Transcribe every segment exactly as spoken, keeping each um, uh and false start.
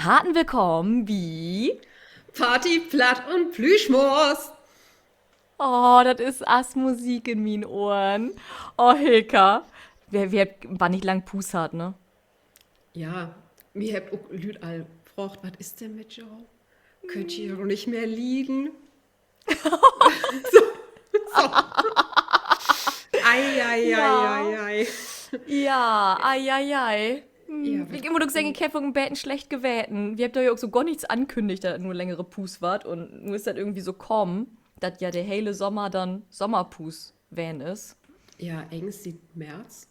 Harten willkamen bi Party, Platt un Plüschmors. Oh, dat is as Musik in mien Ohren. Oh, Hilka. Wi, wi hebbt bannig lang Puus hatt, ne? Ja, mi hebbt ok Lüüd al fraagt: Wat is denn mit jo? Köönt ji jo nich mehr lieden? So, so. Ei, ei, ei, ei, ei. Ja, ei, ei, ei. Hm, ik mutt ok seggen, ik heff ok en beten slecht Geweten. Wi hebbt dor ja ok so gor nix ankünnigt, dat dat nu längere Puus warrt. Un nu is dat irgendwie so kamen, dat ja de hele Sommer denn Sommerpuus ween is. Ja, egens siet März.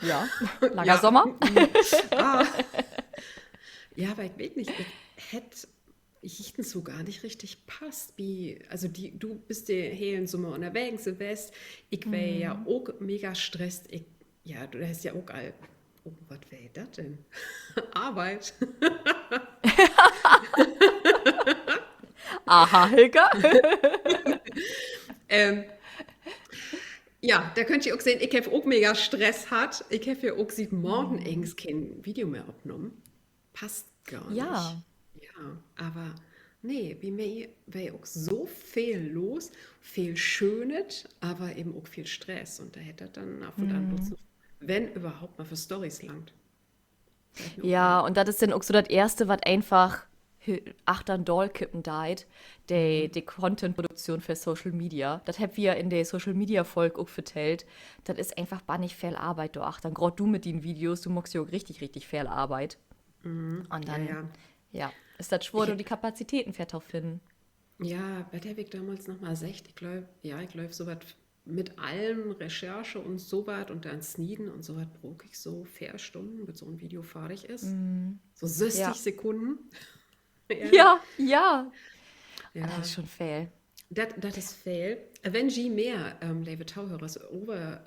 Ja, langer Sommer. Ja, aver ik weet nich, ik hett jichtens so gor nich richtig passt. Also, du büst den helen Sommer ünnerwegens west. Ik weer ja ok mega stresst. Ik, ja, du hest ja ok al, oh, wat weer dat denn? Arbeit. Aha, Hilka. Ja, dor köönt ji ok sehn, ik heff ok mega Stress hatt. Ik heff ja ok siet Maanden egens keen Video mehr opnahmen. Passt gor nich. Ja, aver nee, bi mi weer ok so veel los, veel Schönet, aver even ok veel Stress. Un dor hett dat denn af un an blots noch, wenn överhaupt, mal för Stories langt. Ja, un dat is denn ok so dat Eerste, wat eenfach achtern daal kippen deit, de, de Contentproduktion för Social Media. Dat hebbt wi ja in de Social-Media-Folg ok vertellt. Dat is eenfach bannig veel Arbeit dor achtern. Graad du mit dien Videos, du maakst ja ok richtig, richtig veel Arbeit. Un denn, ja, is dat swoor, dor de Kapazitäten för to finnen. Ja, wat heff ik domals noch mal seggt? Ik glööv, ja, ik glööv, so wat mit allen Recherche un so wat un denn Snieden un so wat bruuk ik so veer Stunnen, bit so 'n Video fardig is. So sösstig Sekunnen. Ja, ja. Dat is schon veel. Dat, dat is veel. Wenn ji mehr, leve Tohörers, över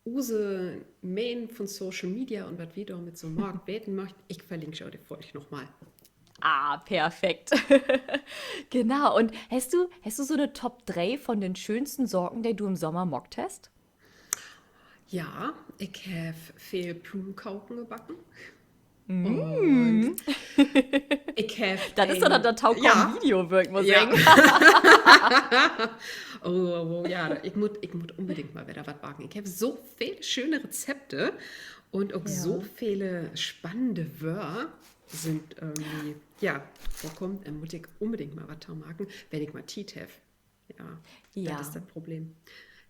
use Menen von Social Media un wat wi dormit so maakt weten möcht, ik verlink jo de Folg noch mal. Ah, perfekt. Genau. Un hest du, hest du so 'ne Top dree von den schöönsten Saken, de du in'n Sommer maakt hest? Ja, ik heff veel Plumkoken gebacken. Dat is doch dat, dat Taukom-Video, wöör ik mal seggen. Oh, ja, ik mutt, ik mutt unbedingt mal wedder wat backen. Ik heff so vele schöne Rezepte un ok so vele spannende Wöör sünd irgendwie, ja, vörkamen. Dor mutt ik unbedingt mal wat to maken, wenn ik mal Tiet heff. Ja, dat is dat Problem.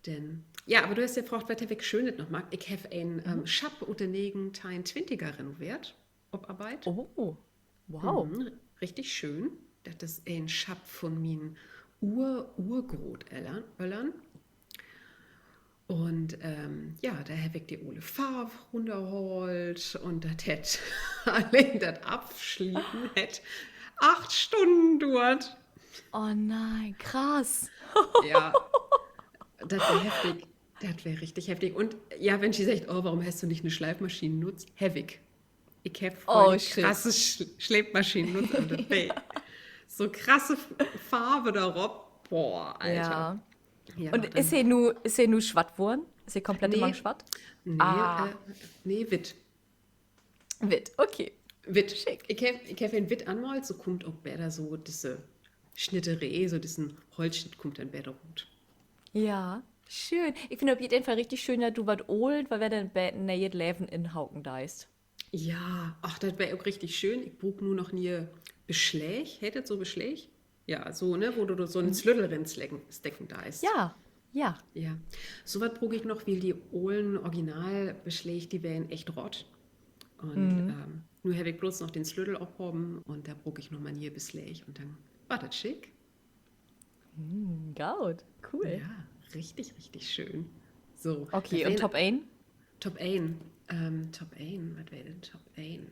Denn, ja, aver du hest ja fraagt, wat heff ik Schönet noch maakt? Ik heff en Schapp ut de negenteihnwintiger renoveert, op Arbeit. Richtig schöön. Dat is en Schapp von mien Ur-Urgrootöllern. Un ja, dor heff ik de ole Farv runnerhaalt un dat hett, alleen dat Afslieten hett acht Stunnen duert. Oh nein, krass. Ja, dat weer heftig. Dat weer richtig heftig. Un ja, wenn ji seggt: Oh, warum hest du nich 'ne Sleepmaschien nutzt? Heff ik. Ik heff 'ne krasse Sleepmaschien nutzt, aver dat weer so krasse Farv dorop. Boah, Alter. Un is he nu, is he nu swatt worrn? Is he komplett mang swatt? Nee, nee, witt. Witt, okay. Witt. Ik heff, ik heff em witt anmaalt, so kummt ok beter so disse Snitteree, so dissen Holtsnitt kummt denn beter rut. Ja, schöön. Ik finn op jeden Fall richtig schöön, dat du wat Oolt, wat weer denn beten, nee'et Leven inhaken deist. Ja, ach, dat weer ok richtig schöön. Ik bruuk nu noch nee'e Besläg. Heet dat so, Besläg? Ja, so, ne, wo du so 'n Slüttel rinsteken deist. Ja, ja. So wat bruuk ik noch, wiel de olen Originalbesläg, de weren echt rott. Un nu heff ik blots noch den Slüttel ophaven un dor bruuk ik noch mal nee'e Besläg un denn warrt dat schick. Goot, cool. Ja, richtig, richtig schöön. So, okay, un Top een? Top een. Top een, wat weer denn Top een?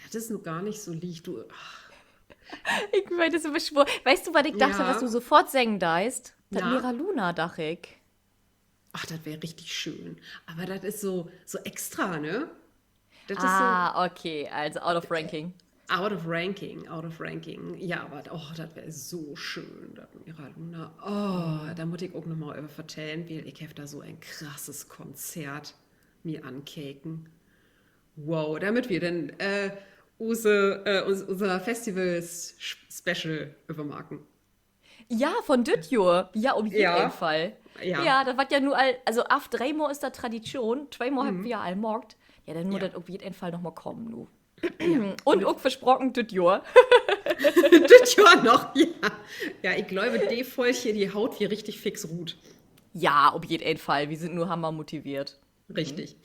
Dat is nu gor nich so licht, du. Ik weet, dat is aver swoor. Weetst du, wat ik dacht, wat du sofort seggen deist? Dat Mira Luna, dach ik. Ach, dat weer richtig schöön. Aver dat is so, so extra, ne? Ah, okay, also out of ranking. Out of Ranking, Out of Ranking. Ja, aver, oh, dat weer so schöön, dat Mira Luna. Oh, dor mutt ik ok noch mal över vertellen, wiel ik heff dor so en krasses Konzert mi ankeken. Wow, dor mööt wi denn, äh, use, äh, us-, unser Festivals-Special över maken. Ja, von düt Johr. Ja, op jeden Fall. Ja, dat warrt ja nu al, also af dree Mal is dat Tradition, twee Mal hebbt wi ja al maakt. Ja, denn mutt dat op jeden Fall noch mal kamen nu. Un ok versproken, düt Johr. Düt Johr noch, ja. Ja, ik glööv, de Folg hier, de haut wi richtig fix rut. Ja, op jeden Fall. Wi sünd nu hammermotiveert. Richtig.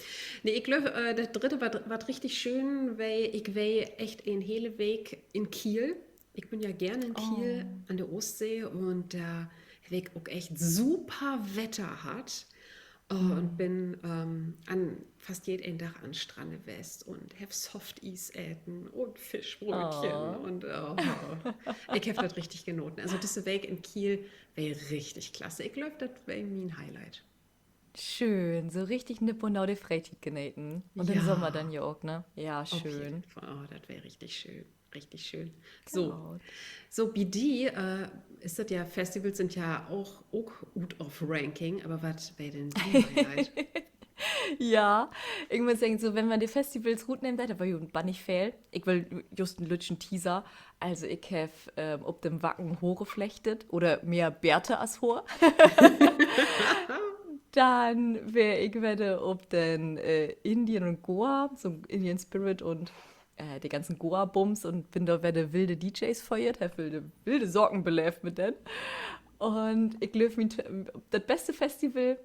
Nee, ik glööv, äh, dat dritte warrt, warrt richtig schöön, wiel ik weer echt en hele Week in Kiel. Ik bün ja geern in Kiel an de Oostsee un dor heff ik ok echt super Wetter hatt. Äh, un bün, ähm, an fast jeden Dag an Strand west un heff Softies eten un Fischbrötchen un, oh, ik heff dat richtig genoten. Also, disse Week in Kiel weer richtig klasse. Ik glööv, dat weer mien Highlight. Schöön, so richtig nipp un nau de Freetiet geneten. Un den Sommer denn ja ok, ne? Ja, schöön. Oh, dat weer richtig schöön. Richtig schöön. So, so bi di, äh, is dat ja, Festivals sünd ja ok, ok out of ranking, aver wat weer denn dien Highlight? Ja, ik mutt seggen, so, wenn man de Festivals rutnehmt, dat weer jo bannig veel. Ik will jüst en lüttschen Teaser. Also, ik heff, ähm, op den Wacken Hoore flechtet oder mehr Bärte as Hoor. Denn weer ik wedder op den, äh, Indien un Goa, so Indian Spirit un, äh, de ganzen Goa-Bums un bün dor wedder wilde D Js föhrt, heff wilde, wilde Saken beleevt mit den. Un ik glööv, mien t-, dat beste Festival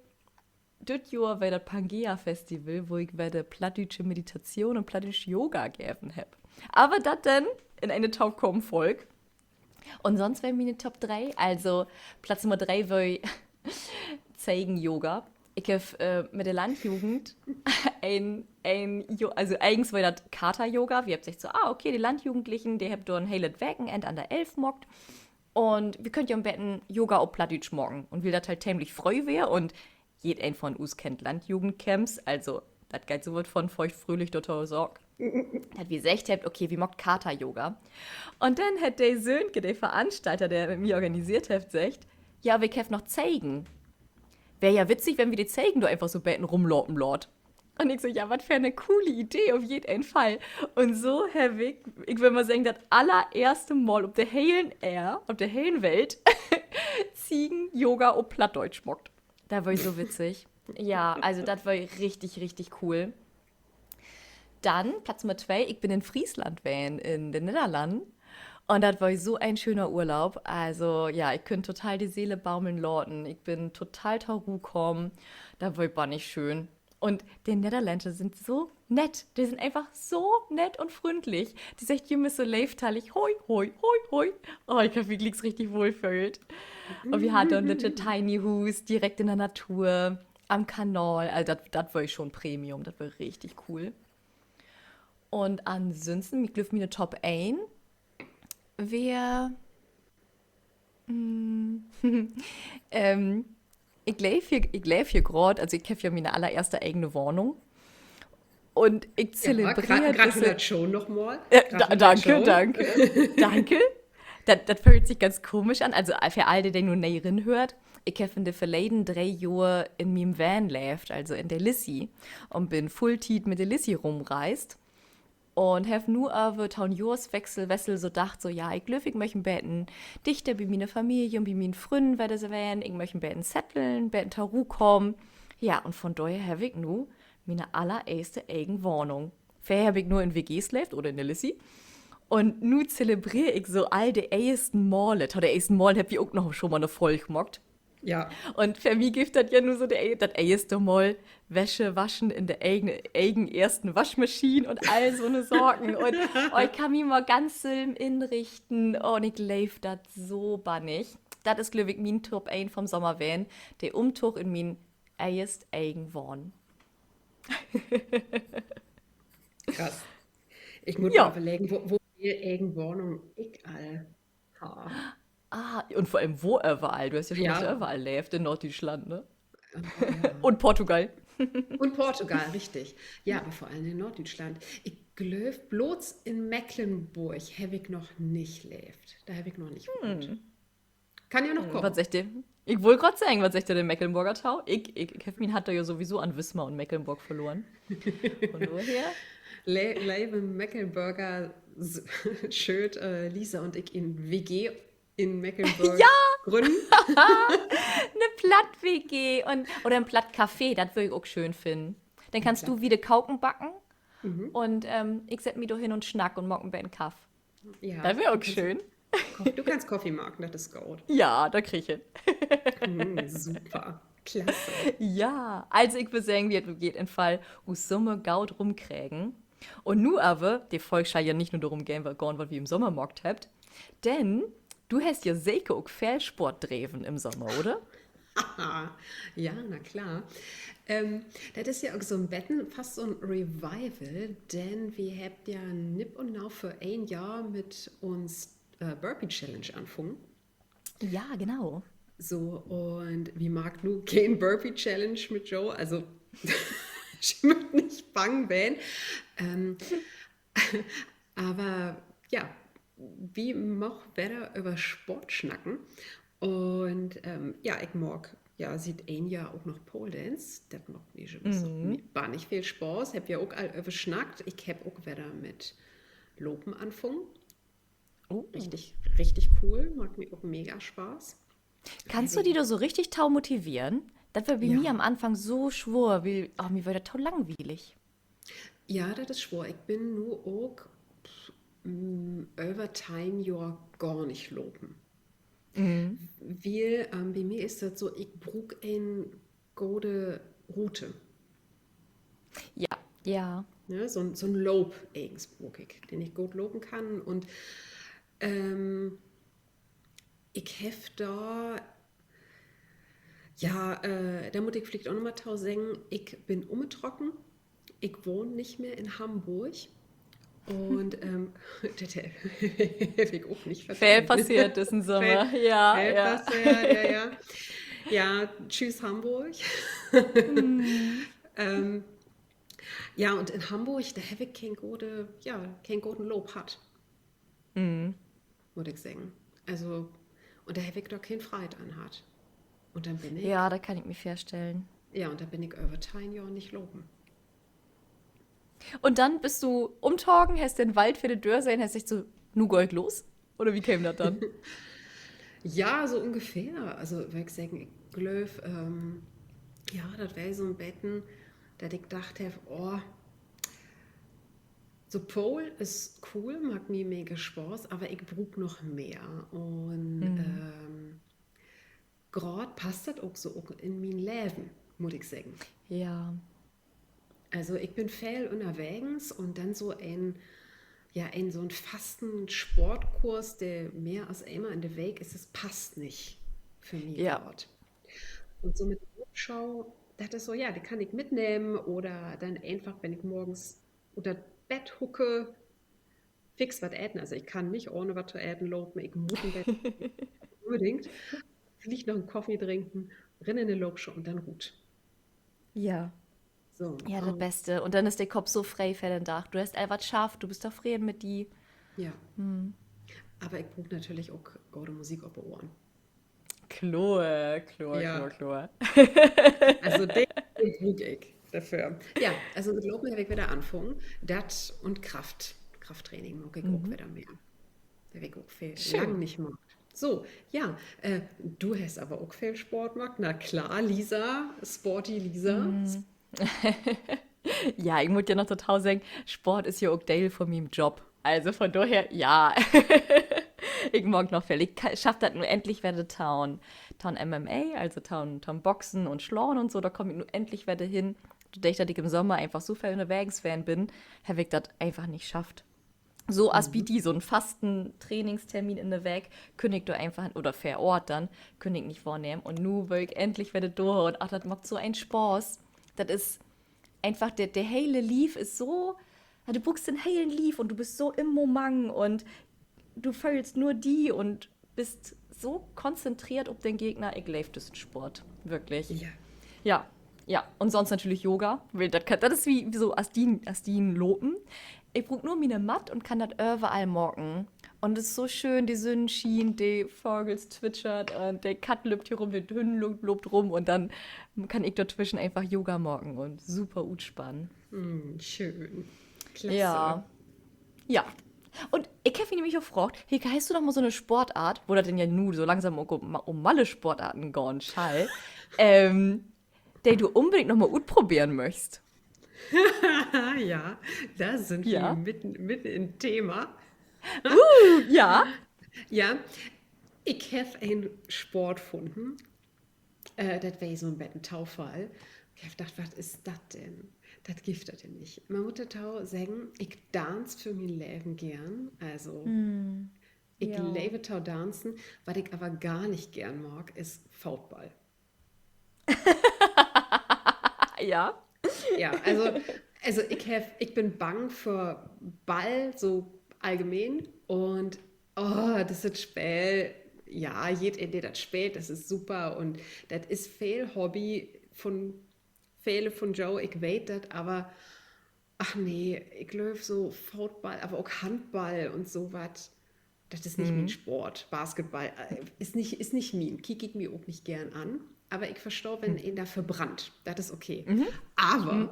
düt Johr weer dat Pangea Festival, wo ik wedder plattdüütsche Meditation un plattdüütsch Yoga geven heff. Aver dat denn in ene tokamen Folg. Un sonst weer miene Top dree, also Platz Nummer dree weer Zegen-Yoga. Ik heff, äh, mit de Landjugend en, en Jo-, also egens weer dat Kater-Yoga. Wi hebbt seggt so, ah, okay, de Landjugendlichen, de hebbt dor en helet Wekenenn an de Elv maakt. Un wi köönt ja en beten Yoga op Plattdüütsch maken. Un wiel dat halt temlich fröh weer un jedeen von us kennt Landjugendcamps, also dat geiht so wat von feucht fröhlich dor to, so, dat wi seggt hebbt, okay, wi maakt Kater-Yoga. Un denn hett de Sönke, de Veranstalter, de mit mi organiseert hett, seggt: Ja, aver ik heff noch Zegen. Weer ja witzig, wenn wi de Zegen dor eenfach so 'n beten rumlopen laat. Un ik so: Ja, wat för 'ne coole Idee, op jeden Fall. Un so heff ik, ik will mal seggen, dat allereerste Mal op de helen Eer, op de helen Welt, Ziegen-Yoga op Plattdeutsch maakt. Dat weer so witzig. Ja, also dat weer richtig, richtig cool. Denn Platz Nummer twee, ik bün in Friesland ween, in de Nedderlannen. Un dat weer so en schöner Urlaub. Also, ja, ik kunn total de Seele baumeln laten. Ik bün total to Roh kamen. Dat weer bannig schöön. Un de Nedderländer sünd so nett. De sünd eenfach so nett un fründlich. De seggt jümmers so leevtallig: Hoi, hoi, hoi, hoi. Oh, ik heff mi glieks richtig wohlföhlt. Un wi harrn dor 'n lüttje Tiny House direkt in de Natur, an'n Kanal. Also dat, dat weer schon Premium, dat weer richtig cool. Un ansünsten, ik glööv, miene Top een weer, mm, ähm, ik leev hier, ik leev hier graad, also ik heff ja miene allereerste egene Wahnung. Un ik zelebreer disse Gratulation nochmal. Äh, da-, danke, danke. Danke. Dat, dat föhlt sik ganz komisch an. Also, äh, för all de, de nu nee rinhöört, ik heff in de verleden dree Johr in mien Van leevt, also in de Lissi, un bün Fulltiet mit de Lissi rumreist. Un heff nu aver to'n Johrswessel, Wessel so dacht, so, ja, ik glööv, ik möch en beten dichter bi miene Familie un bi mien Frünnen wedder ween. Ik möch en beten setteln, beten to Roh kamen. Ja, un von dorher heff ik nu miene allereerste egen Wahnung. Vörher heff ik nur in W Gs leevt oder in de Lissi. Un nu zelebreer ik so all de eersten Male. To de eersten Male hebbt wi ok noch schon mal 'ne Folg maakt. Ja. Un för mi gifft dat ja nu so de, dat eerste Mal Wäsche waschen in de egen, egen eersten Waschmaschien un all so 'ne Saken. Un, oh, ik kann mi mal ganz sülm inrichten. Un ik leev dat so bannig. Dat is, glööv ik, mien Top een von'n Sommer ween. De Umtog in mien eerst egen Wahnung. Krass. Ik mutt mal överleggen, wo, wo veel egen Wahnung ik all harr. Ah, un vör allem, wo överall? Du hest ja schon överall leevt in Norddüütschland, ne? Un Portugal. Un Portugal, richtig. Ja, aver vör allem in Norddüütschland. Ik Glööv, blots in Mecklenborg heff ik noch nich leevt. Dor heff ik noch nich wahnt. Kann ja noch kamen. Ik wull graad seggen, wat seggt de Mecklenborger to? Ik, ik, ik heff mien Hart dor ja sowieso an Wismar un Mecklenborg verloren. Von dorher. Le-, leve Mecklenborger, s-, schöölt, äh, Lisa un ik en W G in Mecklenborg grünnen. 'Ne Platt-W G un, oder en Platt-Café, dat würr ik ok schöön finnen. Denn kannst du wieder Koken backen un, ähm, ik sett mi dor hen un snack un maak en beten Kaff. Dat weer ok schöön. Du kannst Koffie maken, dat is goot. Ja, dat krieg ik hin. Super. Klasse. Ja, also ik würr seggen, wi hebbt op jeden Fall us Sommer goot rumkregen. Un nu aver, de Folg schall ja nich nur dorum gahn, wat, gahn, wat wi in'n Sommer maakt hebbt, denn du hest ja seker ok veel Sport dreven in'n Sommer, oder? Ja, na klar. Ähm, dat is ja ok so'n beten fast so'n Revival, denn wi hebbt ja nipp un nau vör een Johr mit uns, äh, Burpee Challenge anfungen. Ja, genau. So, un wi maakt nu keen Burpee Challenge mit jo, also, ji mööt nich bang ween. Ähm, aver ja, wi mööt wedder över Sport snacken. Un, ähm, ja, ik maak ja siet een Johr ok noch Pole Dance. Dat maakt mi bannig veel Spaaß. Hebbt wi ok al över snackt. Ik heff ok wedder mit Lopen anfungen. Richtig, richtig cool. Maakt mi ok mega Spaaß. Kannst du di dor so richtig to motiveren? Dat weer bi mi an'n Anfang so swoor, wiel, oh, mi weer dat to langwielig. Ja, dat is swoor. Ik bün nu ok, mm, över teihn Johr gor nich lopen. Wiel, ähm, bi mi is dat so, ik bruuk en gode Route. Ja, ja. Ne, so'n, so'n Loop egens bruuk ik, den ik goot lopen kann. Un, ähm, ik heff dor, ja, äh, dor mutt ik villicht ok noch mal to seggen, ik bün ümtrocken. Ik wahn nich mehr in Hamborg. Un, ähm, dat heff ik ok nich vertellt. Veel passeert düssen Sommer. Ja, veel passeert, ja, ja. Ja, tschüss Hamborg. Ähm, ja, un in Hamborg, dor heff ik keen gode, ja, keen goden Loop hatt. Mutt ik seggen. Also, un dor heff ik doch keen Freid an hatt. Un denn bün ik, ja, dat kann ik mi vörstellen. Ja, un denn bün ik över teihn Johr nich lopen. Un denn büst du ümtagen, hest den Wald vör de Döör sehn, hest seggt so: Nu gah ik los? Oder wie keem dat denn? Ja, so ungefähr. Also, wöör ik seggen, ik glööv, ähm, ja, dat weer so'n beten, dat ik dacht heff, oh, so Pole is cool, maakt mi mega Spaaß, aver ik bruuk noch mehr. Un, ähm, graad passt dat ok so ok in mien Leven, mutt ik seggen. Ja. Also, ik bün veel ünnerwegens un denn so en, ja, en so'n fasten Sportkurs, de mehr as eenmal in de Week is, dat passt nich för mi graad. Un so mit Loopschoh, dat is so, ja, de kann ik mitnehmen oder denn eenfach, wenn ik morgens ut dat Bett hucke, fix wat eten. Also ik kann nich ahn wat to eten lopen, ik mutt en beten unbedingt. Villicht noch en Koffie drinken, rin in de Loopschoh un denn rut. Ja. So, ja, dat Beste. Un denn is de Kopp so free för den Dag. Du hest al wat schafft, du büst tofreden mit di. Ja. Aver ik bruuk natürlich ok gode Musik op de Ohren. Kloor, kloor, kloor, kloor. Also, de, de bruuk ik dorför. Ja, also mit Lopen heff ik wedder anfungen. Dat un Kraft-, Krafttraining maak ik ok wedder mehr. Dat heff ik ok veel, lang nich maakt. So, ja, äh, du hest aver ok veel Sport maakt. Na klar, Lisa, Sporty Lisa. Ja, ik mutt ja noch dorto seggen, Sport is ja ok Deel von mien Job. Also von dorher, ja. Ik maak noch veel. Ik ka-, schaff dat nu endlich wedder to'n, to'n M M A, also to'n, to'n Boxen un Slaan un so, dor kaam ik nu endlich wedder hen. Dordör, dat ik in'n Sommer eenfach so veel ünnerwegens ween bün, heff ik dat eenfach nich schafft. So as bi di, so'n fasten Trainingstermin in de Week, kunn ik dor eenfach, oder vör Oort denn, kunn ik nich wohrnehmen. Un nu wöör ik endlich wedder dor un, ach, dat maakt so en Spaaß. Dat is eenfach, de, de hele Lief is so, ja, du bruukst den helen Lief un du büst so in'n Moment un du föhlst nur di un büst so konzentreert op den Gegner. Ik leev düssen Sport, würklich. Ja. Ja, ja. Un sonst natürlich Yoga, wiel dat ka-, dat is wie, wie so as dien, as dien Lopen. Ik bruuk nur miene Matt un kann dat överall maken. Un dat is so schöön, de Sünn schient, de Vagels twitschert un de Katt löppt hier rum, de Hünd lo-, loopt rum un denn kann ik dortwischen eenfach Yoga maken un super utspannen. Schöön. Klasse. Ja. Un ik heff mi nämlich ok fraagt, Hilke, hest du noch mal so 'ne Sportart, wo dat denn ja nu so langsam ok um, um Malle-Sportarten gahn schall, ähm, de du unbedingt noch mal utproberen möchst? Ja, dor sünd wi midden, midden in Thema. Ja. Ja, ik heff en Sport funnen. Äh, dat weer so 'n beten Tofall. Ik heff dacht, wat is dat denn? Dat gifft dat ja nich. Man mutt dorto seggen, ik danz för mien Leven geern. Also, ik leev to danzen. Wat ik aver gor nich geern mag, is Football. Ja. Ja, also, also ik heff, ik bün bang för Ball, so allgemeen. Un, oh, dat is dat Speel. Ja, jedeen, de dat speelt, dat is super. Un dat is veel Hobby vun vele vun jo, ik weet dat, aver, ach nee, ik glööv so Football, aver ok Handball un so wat, dat is nich mien Sport. Basketball, äh, is nich, is nich mien. Kiek ik mi ok nich geern an. Aver ik verstah, wenn een dor verbrannt. Dat is okay. Aver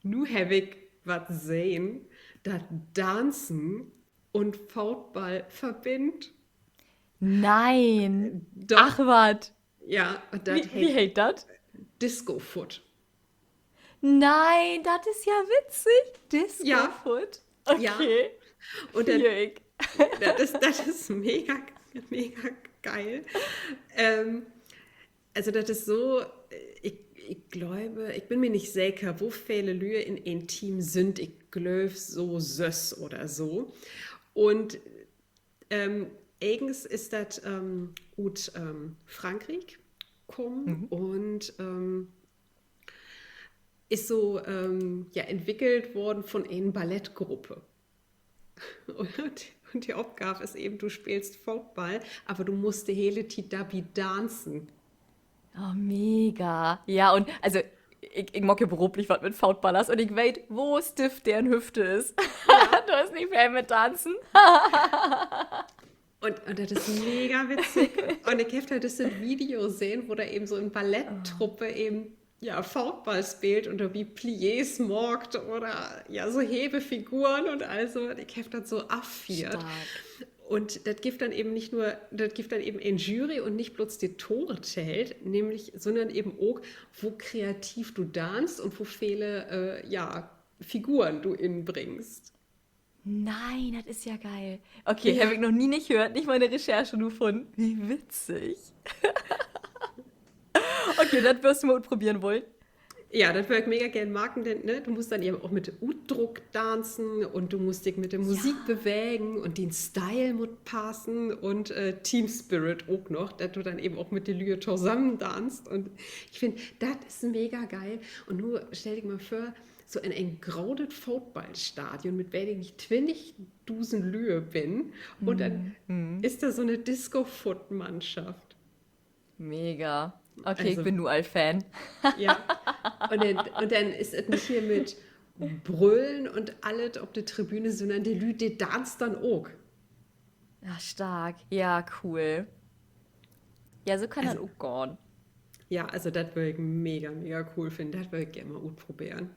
nu heff ik wat sehn, dat Danzen un Football verbinnt. Nee. Doch. Ach wat. Ja, un dat heet Disco Foot. Nee, dat is ja witzig. Disco Foot. Okay. Un dat, dat is, dat is mega, mega geil. Ähm, also dat is so, ik, ik glööv, ik bün mi nich seker, wo vele Lüe in een Team sünd. Ik glööv so söss oder so. Un Ähm, egens is dat, ähm, ut, ähm, Frankriek kamen un, ähm, is so, ähm, ja, entwickelt worrn vun en Ballettgruppe. Un, un de Opgaav is even, du speelst Football, aver du musst de hele Tiet dorbi danzen. Oh, mega. Ja, un also, ik, ik maak ja beruflich wat mit Footballers un ik weet, wo stiff deren Hüfte is. Dor is nich veel mit Danzen. Un, un dat is mega witzig. Un ik heff dor düsset Video sehn, wo dor even so en Balletttruppe even, ja, Football speelt un dorbi Pliés maakt oder, ja, so Hebefiguren un all so wat. Ik heff dat so affiert. Un dat gifft denn even nich nur, dat gifft denn even en Jury un nich blots de Tore tellt, nämlich, sünnern even ok, wo kreativ du danzt un wo vele, äh, ja, Figuren du inbringst. Nee, dat is ja geil. Okay, heff ik noch nie nich höört, nich mal in de Recherche nu funnen. Wie witzig. Okay, dat würrst du mal utproberen wullen? Ja, dat wöör ik mega geern maken, denn, ne, du musst denn even ok mit Utdruck danzen un du musst di mit de Musik bewegen un dien Style mutt passen un, äh, Team Spirit ok noch, dat du denn even ok mit de Lüe tosamen danzt. Un ik finn, dat is mega geil. Un nu stell di mal vör, so in en grotet Footballstadion mit, weet ik nich, twintigdusend Lüe binnen. Un denn is dor so 'ne Disco-Foot-Mannschaft. Mega. Okay, ik bün nu al Fan. Ja. Un denn, un denn is dat nich hier mit Brüllen un allet op de Tribüne, sünnern de Lüüd, de danzt denn ok. Ja, stark. Ja, cool. Ja, so kann dat ok gahn. Ja, also dat wöör ik mega, mega cool finnen. Dat wöör ik geern mal utproberen.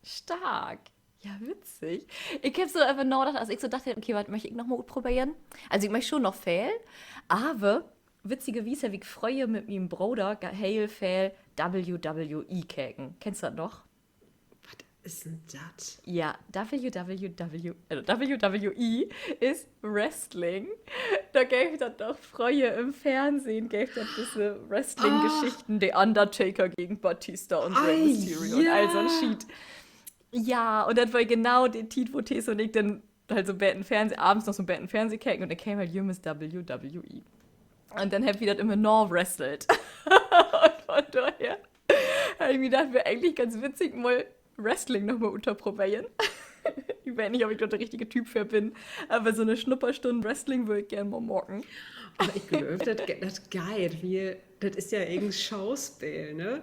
Stark. Ja, witzig. Ik heff so över nadacht, as ik so dacht heff, okay, wat möch ik noch mal utproberen? Also, ik möch schon noch veel, aver witzigerwies heff ik fröher mit mien Broder ga-, heel veel W W E keken. Kennst dat noch? Wat is denn dat? Ja, W W W, äh, W W E is Wrestling. Dor geev dat doch fröher in't Fernsehn, geev dat düsse Wrestling-Geschichten, The Undertaker gegen Batista un Rey Mysterio un all so'n Schiet. Ja, un dat weer genau de Tiet, wo Thes un ik denn halt so 'n beten Fernseh-, avends noch so 'n beten Fernseh keken un denn keem halt jümmers W W E. Un denn hebbt wi dat immer nawrestelt. Un vun dorher heff ik mi dacht, weer egentlich ganz witzig, mal Wrestling noch mal uttoproberen. Ik weet nich, of ik dor de richtige Typ för bün, aver so 'ne Snupperstunn Wrestling wöör ik geern mal maken. Aver ik glööv, dat ge-, dat geiht, wiel dat is ja egens Schauspeel, ne?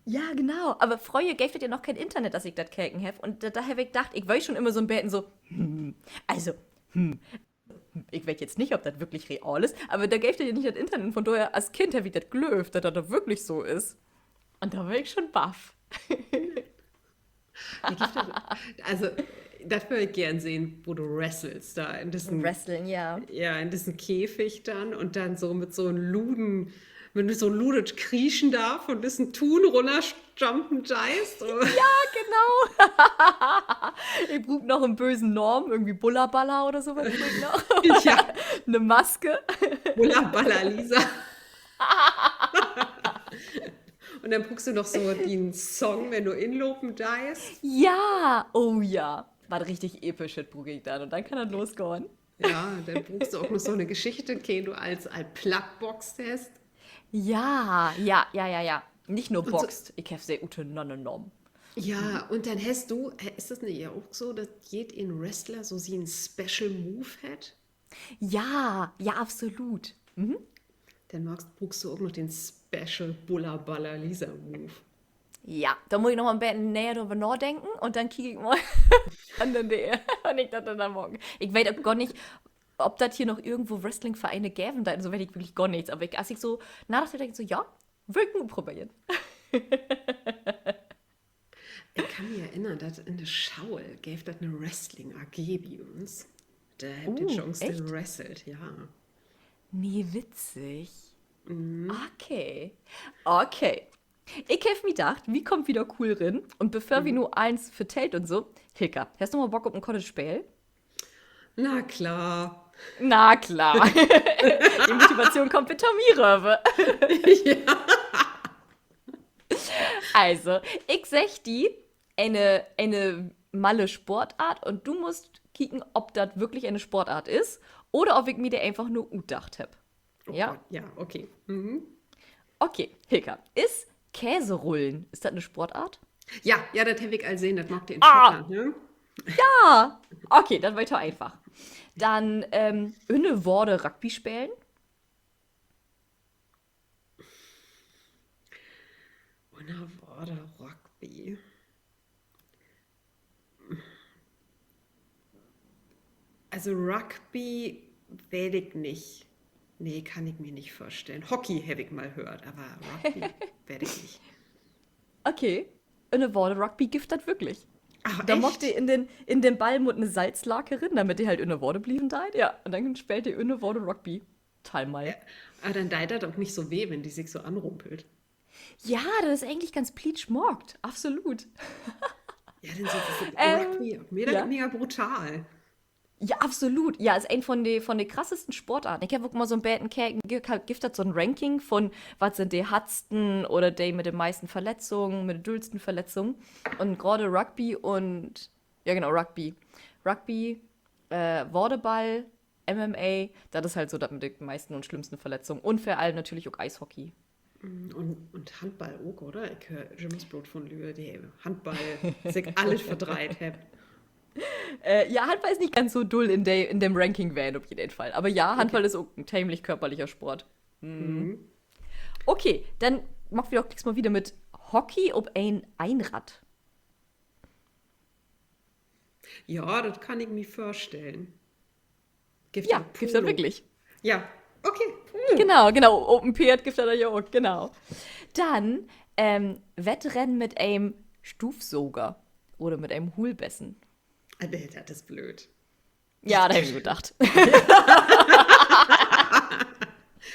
Ja, genau. Aver fröher geev dat ja noch keen Internet, as ik dat keken heff. Un dor, dor heff ik dacht, ik weer schon immer so 'n beten so, hm, also, hm, ik weet jetzt nich, of dat würklich real is, aver dor geev dat ja nich dat Internet. Vun dorher, as Kind heff ik dat glöövt, dat dat doch würklich so is. Un dor weer ik schon baff. Also, dat wöör ik geern sehn, wo du wrestelst, dor in dissen, Wrestlen, ja, ja, in dissen Käfig denn un denn so mit so 'n luden, wenn du so 'n ludet Krieschen dor vun dissen Tuun runnerstampen deist. Ja, genau. Ik bruuk noch en bösen Naam, irgendwie Bullaballa oder so wat bruuk ik noch. Ja. 'Ne Maske. Bullaballa Lisa. Un denn bruukst du noch so dien Song, wenn du inlopen deist. Ja, oh ja. Wat richtig Epischet bruuk ik denn. Un denn kann dat losgahn. Ja, denn bruukst du ok noch so 'ne Geschichte, de du al, al plattboxt hest. Ja, ja, ja, ja, ja. Nich nur boxt, ik heff se utenanner nahmen. Ja, un denn hest du, is dat nich ja ok so, dat jedeen Wrestler so sien Special Move hett? Ja, ja, absolut. Denn bruukst du ok noch den Special Bullaballa Lisa Move. Ja, dor mutt ik noch mal 'n beten neger över nadenken un denn kiek ik mal an den, de, wenn ik dat denn maken. Ik weet ok gor nich, of dat hier noch irgendwo Wrestling-Vereine geven deit, so weet ik würklich gor nix. Aver ik, as ik so nadacht heff, denk ik so, ja, wöör ik mal utproberen. Ik kann mi erinnern, dat in de Schaul geev dat 'ne Wrestling-A G bi uns. Dor hebbt de Jungs denn wrestelt, ja. Nee, witzig. Okay. Okay. Ik heff mi dacht, wi kaamt wedder cool rin. Un bevör wi nu allens vertellt un so, Hilka, hest du mal Bock op en kortet Speel? Na klar. Na klar. De Motivation kummt bi Tommy röver. Also, ik segg di ene, ene malle Sportart un du musst kieken, of dat würklich ene Sportart is oder of ik mi de eenfach nur utdacht hebb. Ja, okay. Okay, Hilka, is Käserullen, is dat 'ne Sportart? Ja, ja, dat heff ik al sehn, dat maakt de in Schottland, ne? Ja. Okay, dat weer to eenfach. Denn, ähm, ünner Water Rugby spelen. Ünner Water Rugby. Also Rugby weet ik nich. Nee, kann ik mi nich vörstellen. Hockey heff ik mal höört, aver Rugby weet ik nich. Okay. Ünner Water Rugby gifft dat würklich. Dor maakt de in den, in den Ball mutt 'ne Salzlake rin, dormit de halt ünner Water blieven deit. Ja, un denn speelt de ünner Water Rugby. Total mall. Aver denn deit dat ok nich so weh, wenn de sik so anrumpelt. Ja, dat is egentlich ganz plietsch maakt. Absolut. Ja, denn so, so Rugby, mega, mega brutal. Ja, absolut. Ja, is een von de, von de krassesten Sportarten. Ik heff ok mal so 'n beten keken, gifft dat so 'n Ranking von, wat sünd de hartsten oder de mit de meisten Verletzungen, mit de düllsten Verletzungen. Un graad Rugby un, ja genau, Rugby. Rugby, äh, Waterball, M M A, dat is halt so dat mit de meisten un slimmsten Verletzungen. Un vör allem natürlich ok Eishockey. Un, un Handball ok, oder? Ik höör jümmers bloot von Lüe, de Handball sik allens verdreiht hebbt. Äh, ja, Handball is nich ganz so dull in de, in dem Ranking ween, op jeden Fall. Aver ja, Handball is ok en teemlich körperlicher Sport. Okay, denn maakt wi doch glieks mal wieder mit Hockey op en Einrad. Ja, dat kann ik mi vörstellen. Ja, gifft dat würklich. Ja, okay. Genau, genau. Op en Peerd gifft dat ja ok, genau. Denn, ähm, Wettrennen mit en Stoofsoger oder mit en Huulbessen. Nee, dat is blööd. Ja, dat heff ik mi dacht.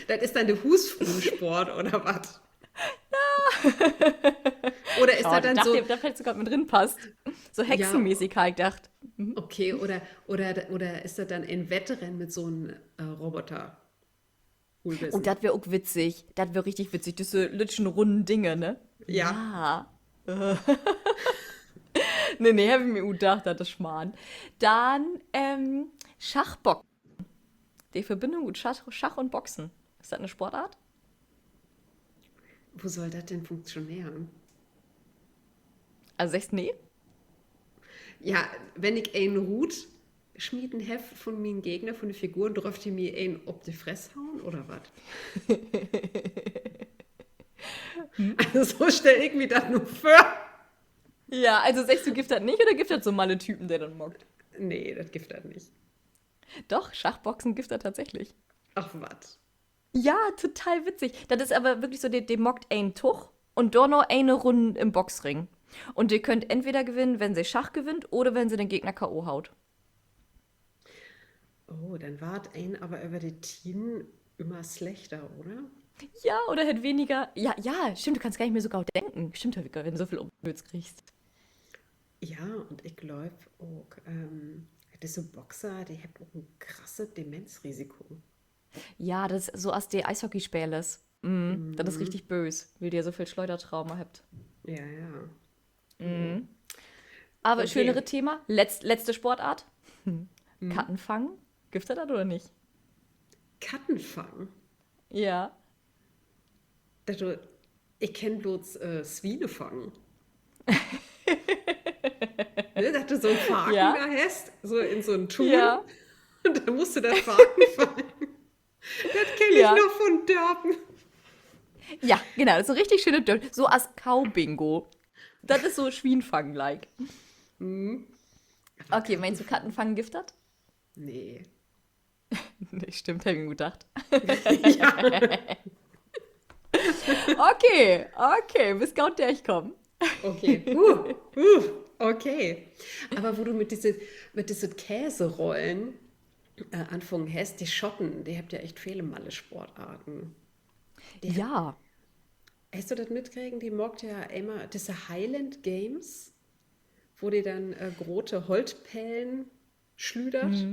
Dat is denn de Huusfruensport, oder wat? Oder is dat denn so, dat villicht sogor mit rinpasst. So hexenmäßig, harr ik dacht. Okay, oder, oder, oder is dat denn en Wettrennen mit so'n, äh, Roboter? Oh, dat weer ok witzig. Dat weer richtig witzig. Düsse lüttschen runnen Dinger, ne? Ja. Nee, nee, heff ik mi utdacht, dat is Schmarrn. Denn, ähm, Schachboxen. De Verbinnung ut Schach, Schach un Boxen. Is dat 'ne Sportart? Wo sall dat denn funktioneren? Also, seggst nee? Ja, wenn ik een rutsmeten heff von mien Gegner, von de Figuren, dröfft de mi een op de Fress hauen, oder wat? Also, so stell ik mi dat nu vör. Ja, also seggst du, gifft dat nich oder gifft dat so malle Typen, de dat maakt? Nee, dat gifft dat nich. Doch, Schachboxen gifft dat tatsächlich. Ach, wat? Ja, total witzig. Dat is aver würklich so, de, de maakt een Tog un dorna ene Runn in'n Boxring. Un de köönt entweder gewinnen, wenn se Schach gewinnt oder wenn se den Gegner K O haut. Oh, denn warrt een aver över de Tieden jümmer slechter, oder? Ja, oder hett weniger. Ja, ja, stimmt, du kannst gor nich mehr so goot denken. Stimmt, heff ik gor nich so veel opbööts kriegt. Ja, un ik glööv ok, ähm, disse Boxer, de hebbt ok en krasset Demenzrisiko. Ja, dat is so as de Eishockeyspelers. Mm, dat is richtig böös, wiel de ja so veel Schleudertrauma hebbt. Ja, ja. Aver schönere Thema, letz-, letzte Sportart. Katten fangen. Gifft dat dat oder nich? Katten fangen? Ja. Dat du, ik kenn blots, äh, Swiene fangen. Ne, dat du so 'n Farken dor hest, so in so 'n Tuun. Un denn musst du dat Farken fangen. Dat kenn ik noch von Dörpen. Ja, genau, so richtig schöne Dörp-, so as Kaubingo. Dat is so Swienfangen-like. Okay, meenst du, Kattenfangen gifft dat? Nee. Nee, stimmt, heff ik mi dacht. Okay, okay, büst goot dörchkamen. Okay. Aver wo du mit disse, mit disse Käserollen, äh, anfungen hest, de Schotten, de hebbt ja echt vele malle Sportarten. Ja. Hest du dat mitkregen? De maakt ja immer disse Highland Games, wo de denn, äh, grote Holtpelen slüdert.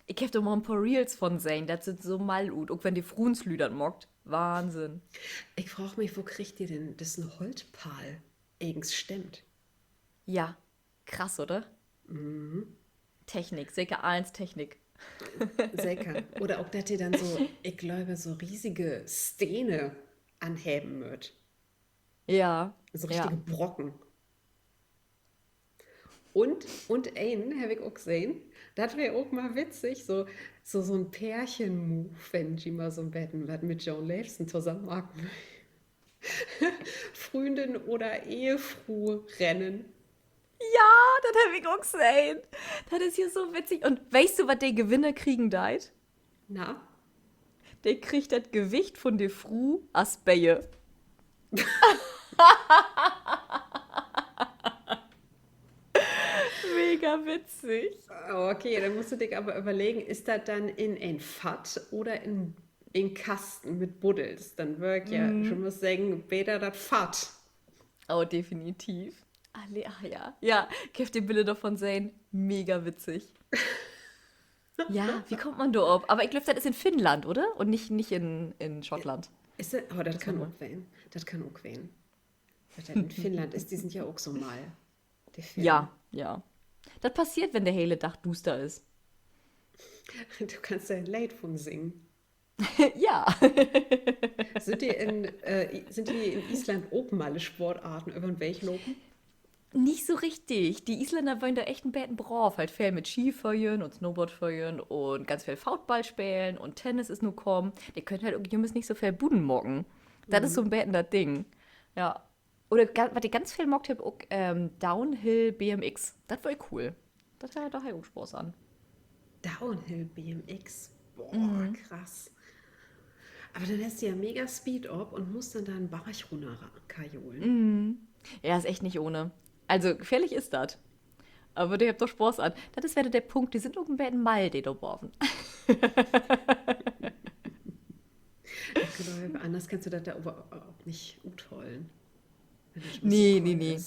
Ik heff dor mal en poor Reels von sehn, dat süht so mall ut. Ok wenn de Fruenslüüd dat maakt. Wahnsinn. Ik fraag mi, wo kriegt de denn düssen Holtpahl egens stemmt? Ja, krass, oder? Technik, seker allens Technik. Seker. Oder ok, dat de denn so, ik glööv, so riesige Stene anheven mööt. Ja. So richtige Brocken. Un, un een heff ik ok sehn, dat weer ok mal witzig, so, so, so 'n Pärchen-Move, wenn ji mal so 'n beten wat mit jo'n Leevsten tosamen maken wüllt. Freundin oder Ehefru rennen. Ja, dat heff ik ok sehn. Dat is hier so witzig. Un weetst du, wat de Gewinner kriegen deit? Na? De kriggt dat Gewicht von de Fru as Beer. Mega witzig. Okay, denn musst du di aver överleggen, is dat denn in en Fatt oder in en Kasten mit Buddels? Denn wöör ik ja, ik mutt seggen, beter dat Fatt. Oh, definitiv. Alle, ah, ja. Ja, ik heff de Biller dorvon sehn. Mega witzig. Ja, wo kummt man dor op? Aver ik glööv, dat is in Finnland, oder? Un nich, nich in, in Schottland. Is dat, oh, dat kann ok ween. Dat kann ok ween. Dat dat in Finnland is, de sünd ja ok so mall. De Finnen. Ja, ja. Dat passeert, wenn de hele Dag duuster is. Du kannst dor en Leed vun singen. Ja. Sünd de in, äh, sünd de in Island ok malle Sportarten över'n Weg lopen? Nich so richtig. De Islänner weren dor echt en beten braav. Halt veel mit Ski föhren un Snowboard föhren un ganz veel Football spelen un Tennis is nu kamen. De köönt halt ok jümmers nich so veel buten maken. Dat is so 'n beten dat Ding. Ja. Oder ga-, wat de ganz veel maakt hebbt, ok, ähm, Downhill B M X. Dat weer cool. Dat harr, dor harr ik ok Spaaß an. Downhill B M X. Boah, krass. Aver denn hest du ja mega Speed op un musst denn dor en Barg rünner ra-, kajolen. Ja, is echt nich ohne. Also, gefährlich is dat. Aver de hebbt dor Spaaß an. Dat is wedder de Punkt, de sünd ok en beten mall, de dor baven. Ik glööv, anners kannst du dat dor aver ok nich uthollen. Nee, nee, nee.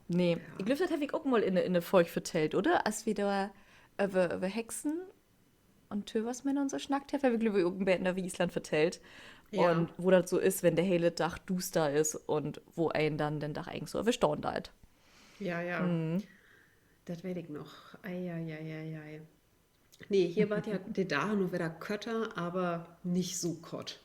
Nee. Ik glööv, dat heff ik ok mal in, in de Folg vertellt, oder? As wi dor över, över Hexen un Töversmänner un so snackt hebbt, heff ik, glööv ik, ok en beten över Island vertellt. Un wo dat so is, wenn de hele Dag duuster is un wo een denn den Dag egens so överstahn deit. Ja, ja. Dat weet ik noch. Ei, ei, ei, ei, ei. Nee, hier warrt ja de Daag nu wedder körter, aver nich so kort.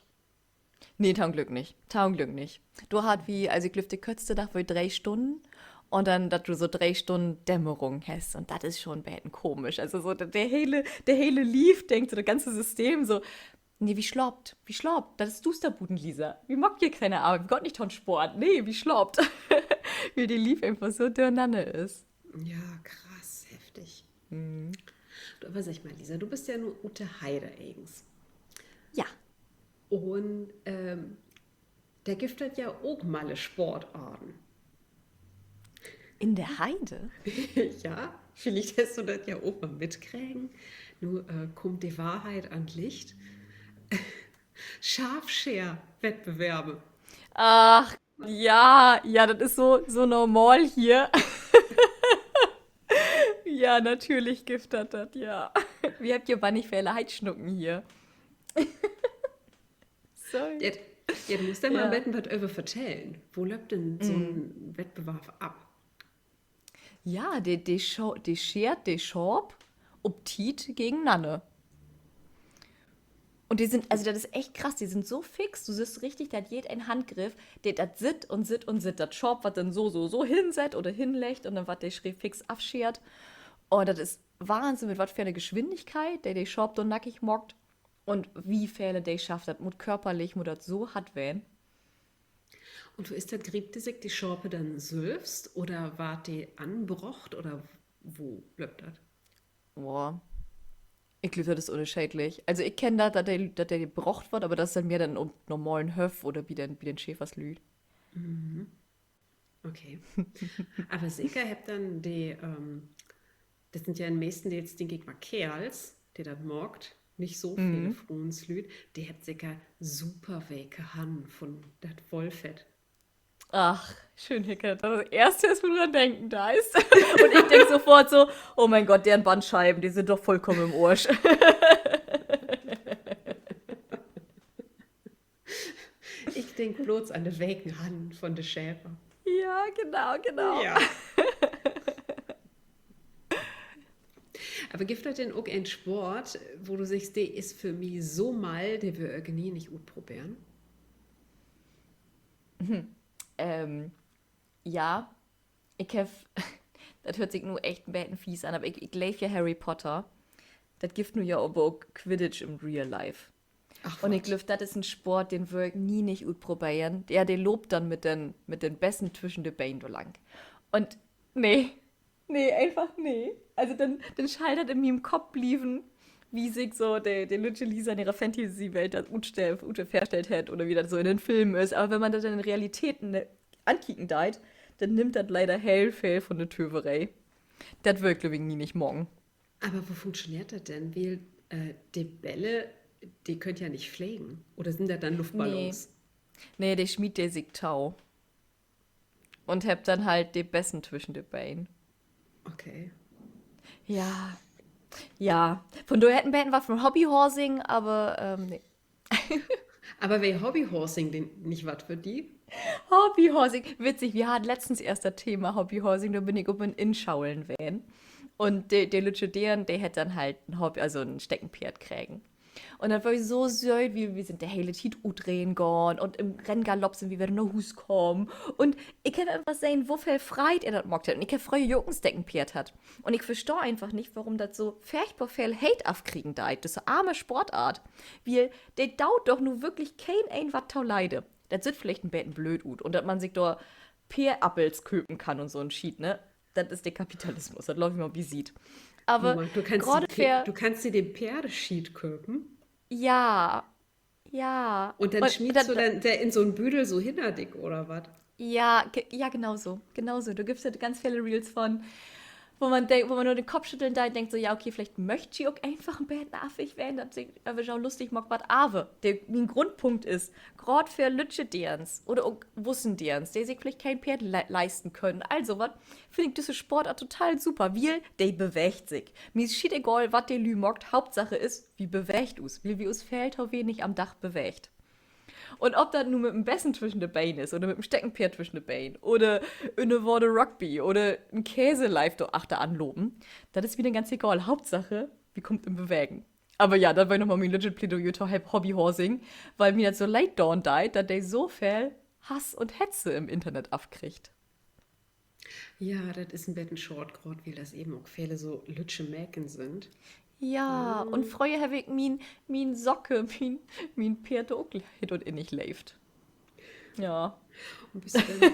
Nee, to'n Glück nich. To'n Glück nich. Dor harrn wi, also ik glööv, de körtste Dag weer dree Stünnen. Un denn, dat du so dree Stünnen Dämmerung hest. Un dat is schon en beten komisch. Also so, de, de hele, de hele Lief denkt so, dat ganze System so, Nee, wi slaapt. Wi slaapt. Dat is duuster buten, Lisa. Wi maakt hier keen Arbeit. Wi gaht nich to'n Sport. Nee, wi slaapt. Wiel de Lief eenfach so dörnanner is. Ja, krass, heftig. Du, aver segg mal, Lisa, du büst ja nu ut de Heide egens. Ja. Un, ähm, dor gifft dat ja ok malle Sportarten. In de Heide? Ja, villicht hest du dat ja ok mal mitkregen. Nu, äh, kummt de Wahrheit an 't Licht. Scharfscheer-Wettbewerbe. Ach, ja, ja, dat is so, so normal hier. Ja, natürlich gifft dat dat, ja. Wi hebbt ja bannig vele Heidsnucken hier. Sorry. Ja, du musst dor mal en beten wat över vertellen. Wo löppt denn so'n Wettbewarf af? Ja, de, de scho-, de scheert de Schaap op Tiet gegenanner. Un de sünd, also dat is echt krass, de sünd so fix, du sühst richtig, dat jeed een Handgriff, de, dat sitt un sitt un sitt. Dat Schaap warrt denn so, so, so hinsett oder hinleggt un denn warrt de Schree fix afscheert. Oh, dat is Wahnsinn, mit wat för 'ne Geschwindigkeit de de Schaap dor nackig maakt. Un wo vele de schafft, dat mutt körperlich, mutt dat so hart ween. Un wo is dat, griept de sik de Schape denn sülvst oder warrt de anbrocht oder wo löppt dat? Boah. Ik glööv, dat is ünnerscheedlich. Also ik kenn dat, dat de, dat de brocht warrt, aver dat is denn mehr denn op normalen Höff oder bi den, bi den Schäferslüüd. Okay. Aver seker hebbt denn de, ähm, dat sünd ja in'n meesten Deels, denk ik mal, Keerls, de dat maakt, nich so vele Fruenslüüd, de hebbt seker super weke Hannen vun dat Wollfett. Ach, schöön, Hilke, dat dat Eerste is, wo du an denken deist. Un ik denk sofort so: Oh mien Gott, deren Bandscheiben, de sünd doch vullkamen in'n Arsch. Ik denk blots an de weken Hannen vun de Schäfer. Ja, genau, genau. Aver gifft dat denn ok en Sport, wo du seggst, de is för mi so mall, de wöör ik nie nich utproberen? Ähm, ja, ik heff, dat höört sik nu echt en beten fies an, aver ik, ik leev ja Harry Potter. Dat gifft nu ja aver ok Quidditch in Real Life. Un ik glööv, dat is en Sport, den wöör ik nie nich utproberen. Ja, de loopt denn mit den, mit den Bessen twüschen de Been dor lang. Un nee, nee, eenfach nee. Also denn, denn schall dat in mien Kopp blieven, wo sik so de, de lüttje Lisa in ehre Fantasy-Welt dat utstell-, ut-, vörstellt hett oder wo dat so in den Film is. Aver wenn man dat denn in Realität ne-, ankieken deit, denn nimmt dat leider heel veel vun de Töveree. Dat wöör ik, glööv ik, nie nich maken. Aver wo funktioneert dat denn? Wiel, äh, de Bälle, de köönt ja nich flegen. Oder sünd dat denn Luftballons? Nee, de smiet de sik to. Un hebbt denn halt de Bessen twüschen de Been. Okay. Ja. Ja. Vun doher hett en beten wat vun Hobbyhorsing, aver, ähm, nee. Aver weer Hobbyhorsing denn nich wat för di? Hobbyhorsing, witzig, wi harrn letztens eerst dat Thema Hobbyhorsing, dor bün ik op en Inschaulen ween. Un de, de lüttje Deern, de hett denn halt en Hobby-, also en Steckenpeerd kregen. Un dat weer so sööt, wi, wi sünd de hele Tiet utreden gahn un in'n Renngalopp sünd wi wedder na Huus kamen. Un ik heff eenfach sehn, wo veel Freid ehr dat maakt hett. Un ik heff fröher ja ok en Steckenpeerd hatt. Un ik verstah eenfach nich, worüm dat so furchtbor veel Hate afkriegen deit, düsse arme Sportart. Wiel, de doot doch nu würklich keeneen wat to Leide. Dat süht villicht en beten blööd ut. Un dat man sik dor Peerappels köpen kann un so'n Schiet, ne? Dat is de Kapitalismus, dat laat wi mal bisiet. Aver du kannst graad di Pe-, för du kannst di den Peerdeschiet köpen? Ja, ja. Un denn smietst du den, de in so'n Büdel so hinner di, oder wat? Ja, ge-, ja, genau so. Genau so. Dor gifft dat ganz vele Reels vun, wo man denk-, wo man nur den Kopp schütteln deit, denkt so: Ja, okay, villicht möcht ji ok eenfach en beten affig ween, dat sik över jo lustig maakt warrt, aver de, mien Grundpunkt is, graad för lüttje Deerns oder ok wussen Deerns, de sik villicht keen Peerd le-, leisten köönt, all so wat, finn ik düsse Sportart total super, wiel de beweegt sik. Mi is schietegal, wat de Lüüd maakt, Hauptsache is, wi beweegt us, wiel wi us veel to wenig an'n Dag beweegt. Un of dat nu mit en Bessen twüschen de Been is oder mit en Steckenpeerd twüschen de Been oder ünnerwater Rugby oder en Kees leevt dor achteran lopen, dat is mi denn ganz egal. Hauptsache, wi kaamt in Bewegen. Aver ja, dat weer noch mal mien lüttjet Plädoyer to Hobbyhorsing, wiel mi dat so leed doon deit, dat de so veel Hass un Hetze in't Internet afkriggt. Ja, dat is en beten schaad, graad wiel dat even ok vele so lüttje Mäken sünd. Ja, un fröher heff ik mien, mien Socke, mien, mien Peerd ok hitt un innig leevt. Ja. Un büst du denn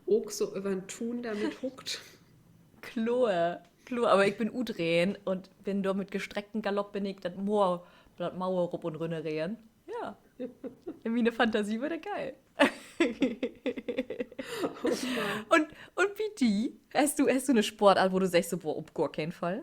ok so över'n Tuun dor mit huckt? Kloor, kloor, aver ik bün utreden un bün dor mit gestreckten Galopp bün ik dat Moor, dat Moor rop un rünner reden. Ja. In miene Fantasie weer dat geil. Un, un bi di? Hest du, hest du 'ne Sportart, wo du seggst, so, boah, op gor keen Fall?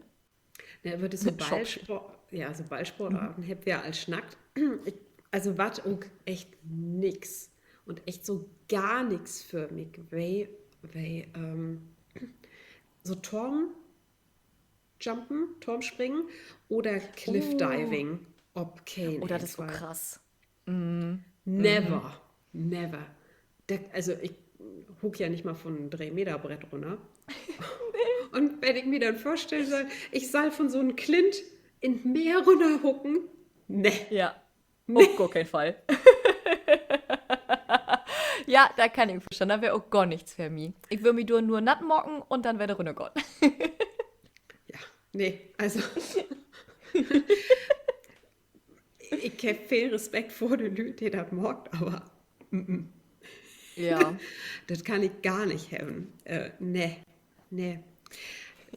Nee, över disse Ballsport, ja, so Ballsportarten hebbt wi al snackt. Ik, also wat ok echt nix un echt so gar nix för mi weer, weer, ähm, so Turmjumpen, Turmspringen oder Cliffdiving. Op keen Fall. Oh, dat is so krass. Never. Never. Dat, also, ik huck ja nich mal von en Dree-Meter-Brett rünner. Un wenn ik mi denn vörstellen sall, ik sall von so'n Klint in't Meer rünnerhucken, nee. Ja. Op gor keen Fall. Ja, dat kann ik verstahn. Dat weer ok gor nix för mi. Ik wöör mi dor nur natt maken un denn wedder rünnergahn. Ja, nee, also. Ik heff veel Respekt vör de Lüüd, de dat maakt, aver, mm, mm. Ja. Dat kann ik gor nich hebben. Äh, nee, nee.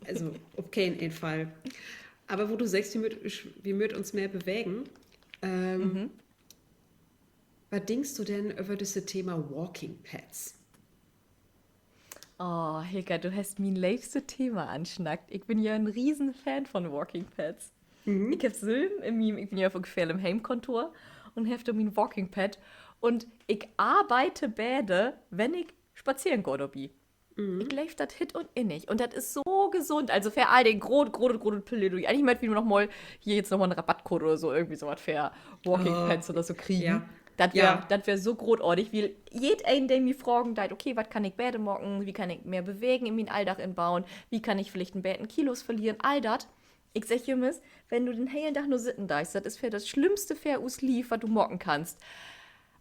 Also, op keen een Fall. Aver wo du seggst, wi mööt, wi mööt uns mehr bewegen, ähm, wat denkst du denn över düsse Thema Walking Pads? Oh, Hilka, du hest mien leevste Thema ansnackt. Ik bün ja en Riesenfan von Walking Pads. Ik heff sülven in mien, ik bün ja ok veel in't Heemkontor un heff dor mien Walking Pad. Un ik arbeid beter, wenn ik spazeren gah dorbi. Ik leev dat hitt un innig. Un dat is so gesund. Also vör all den groot, groot, groot Plädoyer. Egentlich mööt wi noch mal hier jetzt noch mal 'n Rabattcode oder so, irgendwie so wat för Walking Pads oder so kriegen. Dat weer, dat weer so grootartig, wiel jedeen, de mi fragen deit, okay, wat kann ik beter maken? Wie kann ik mehr Bewegen in mien Alldag inbauen? Wie kann ik villicht en beten Kilos verlieren? All dat. Ik segg jümmers, wenn du den helen Dag nur sitten deist, dat is för dat Slimmste för us Lief, wat du maken kannst.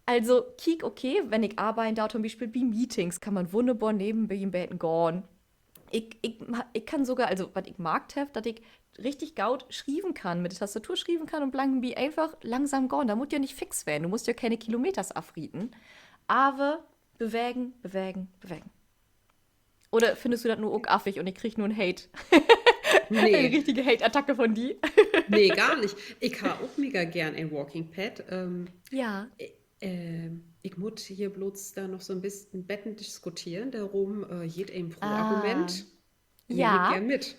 Also, kiek, okay, wenn ik arbeiden do, to'n Bispeel bi Meetings, kann man wunnerbor nevenbi en beten gahn. Ik, ik ma-, ik kann sogor, also, wat ik markt heff, dat ik richtig goot schrieven kann, mit de Tastatur schrieven kann un blangenbi eenfach langsam gahn. Dat mutt ja nich fix ween, du musst ja kene Kilometers afrieten. Aver bewegen, bewegen, bewegen. Oder finnst du dat nu ok affig un ik krieg nu en Hate, en richtige Hate-Attacke von di? Nee, gor nich. Ik harr ok mega geern en Walking Pad. Ähm, ja. Äh, ähm, ik mutt hier blots dor noch so 'n bes-, en beten diskuteren, dorüm, äh, jedeen Pro-Argument. Nehm ik geern mit.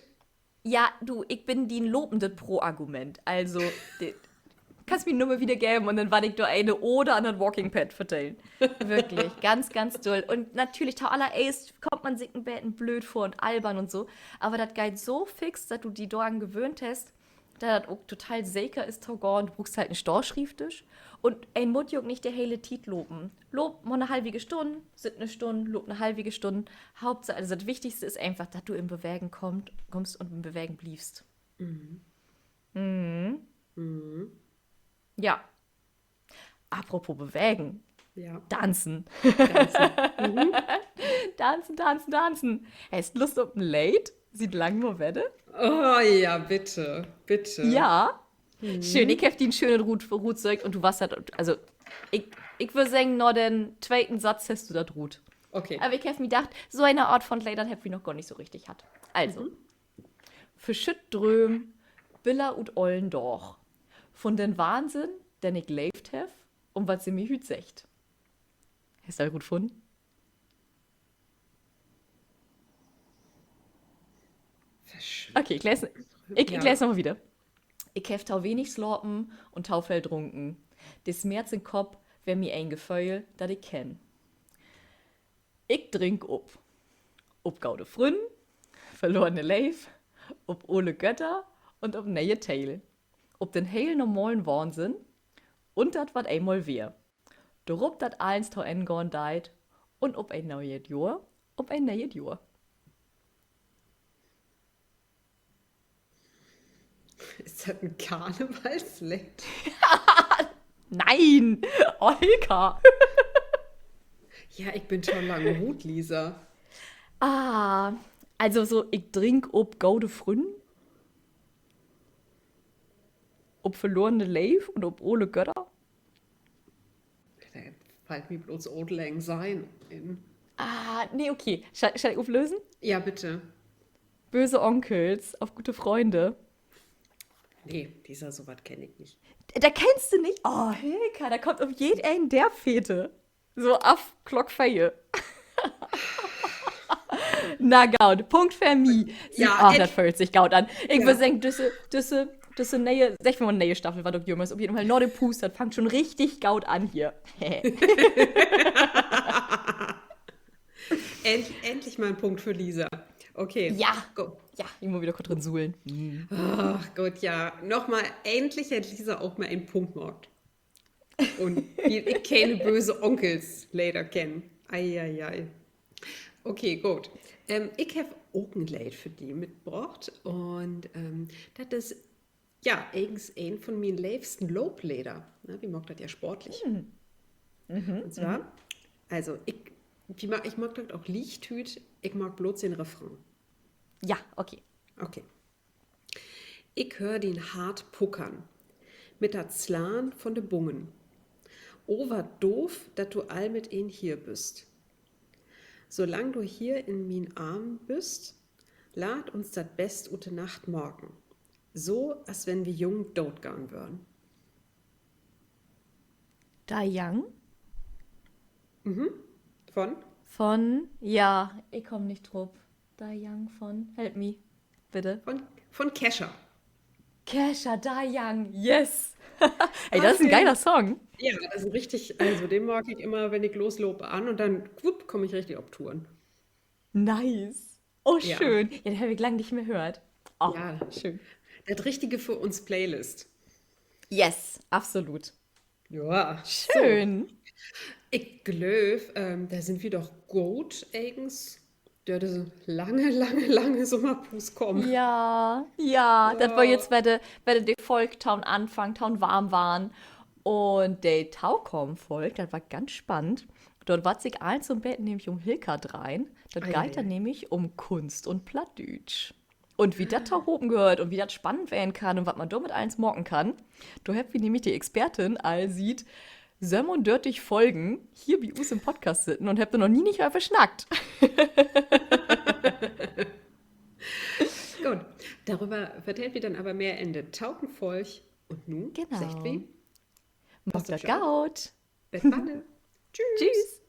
Ja, du, ik bün dien lopendet Pro-Argument. Also, de-, kannst mi 'n Nummer wiedergeven un denn warr ik dor ene Ode an dat Walking Pad vertellen. Wirklich, ganz, ganz dull. Un natürlich, to allereerst kummt man sik en beten blööd vör un albern un so. Aver dat geiht so fix, dat du di doran gewöhnt hest, dat dat ok total seker is to gahn. Du bruukst halt en Stahschrievdisch. Un een mutt ja ok nich de hele Tiet lopen. Loop mal 'ne halvige Stunn, sitt 'ne Stunn, loop 'ne halvige Stunn. Hauptsa-, also dat Wichtigste is eenfach, dat du in Bewegen kummt, kummst un in Bewegen blievst. Ja. Apropos Bewegen. Danzen. Danzen, danzen, danzen. Hest Lust op en Leed? Siet lang mal wedder. Oh ja, bitte, bitte. Ja. Schöön, ik heff di en schönet Ruut, Ruut söcht un du warrst dat, also, ik, ik wöör seggen, na den tweten Satz hest du dat Ruut. Aver ik heff mi dacht, so ene Oort von Leed, dat hebbt wi noch gor nich so richtig hatt. Also, verschütt Drööm, Biller ut ollen Daag. Von den Wahnsinn, den ik leevt heff un wat se mi hüüt seggt. Hest du dat Ruut funnen? Okay, ik lees, ik, ik lees noch mal wieder. Ik heff to wenig slapen un to veel drunken. De Smerz in'n Kopp weer mi en Geföhl, dat ik kenn. Ik drink op. Op gode Frünn, verlorene Leev, op ole Götter un op ne'e Teel. Op den heel normalen Wahnsinn un dat, wat eenmal weer. Dorop, dat allens to Enn gahn deit un op en nee'et Johr, op en nee'et Johr. Is dat en Karnevalsleed? Nein, Olga. Ja, ik bün to lang rut, Lisa. Ah, also so, ik drink op gode Frünn. Op verlorene Leev un op ole Götter? Dor fallt mi blots Auld Lang Syne in. Ah, nee, okay. Schall, schall ik oplösen? Ja, bitte. Böse Onkels, Auf gute Freunde. Nee, Lisa, so wat kenn ik nich. Dat kennst du nich? Oh, Hilka, dat kummt op jedeen Dörpfete. So af Klock veer. Na goot, Punkt för mi. Ja, ah, dat föhlt sik goot an. Ik würr seggen, düsse, düsse, düsse ne'e, segg wi mal ne'e Staffel, wat ok jümmers, op jeden Fall na de Puus, dat fangt schon richtig goot an hier. End-, endlich mal en Punkt för Lisa. Okay. Ja. Ja, ik mutt wedder kort rin sulen. Ach Gott, ja. Nochmal, endlich hett Lisa ok mal en Punkt maakt. Un wiel ik kene böse Onkels-Leder kenn. Ei, ei, ei. Okay, goot. Ähm, ik heff ok en Leed för di mitbrocht. Un, ähm, dat is, ja, egens een von mien leevsten Loopleder. Ne, wi maakt dat ja sportlich. Un zwar, also, ik, wi ma-, ik maak dat ok licht hüüt, ik maak blots den Refrain. Ja, okay. Okay. Ik höör dien Hart puckern, mit dat Slaan von de Bungen. Oh, wat doof, dat du al mit een hier büst. Solang du hier in mien Arm büst, laat uns dat Best ut de Nacht maken. So, as wenn wi jung dootgahn wörrn. Dai Yang? Von? Von, ja, ik kumm nich drup. Dai Yang von, help mi, bitte. Von, von Kesha. Kesha, Dai Yang, yes. Ey, dat is en geiler Song. Ja, dat is richtig, also den mag ik immer, wenn ik losloop, an un denn, wupp, kumm ik richtig op Touren. Nice. Oh, schöön. Ja, den heff ik lang nich mehr höört. Ja, schöön. Dat Richtige för uns Playlist. Yes, absolut. Ja, schöön. Ik glööv, ähm, dor sünd wi doch goot egens dör de lange, lange, lange Sommerpuus kamen. Ja, ja, dat weer nu wedder, wedder de Folg to'n Anfang, to'n Warmwarrn. Un de tokamen Folg, dat warrt ganz spannend. Dor warrt sik allens so'n beten nämlich üm Hilka dreihen. Dat geiht denn nämlich üm Kunst un Plattdüütsch. Un wo dat tohopen höört un wo dat spannend ween kann un wat man dormit allens maken kann, dor hebbt wi nämlich de Expertin al siet sövenundörtig Folgen hier bi us in'n Podcast sitten un hebbt dor noch nie nich över snackt. Goot, doröver vertellt wi denn aver mehr in de tokamen Folg. Un nu seggt wi: Maakt dat goot. Bet balle. Tschüüs.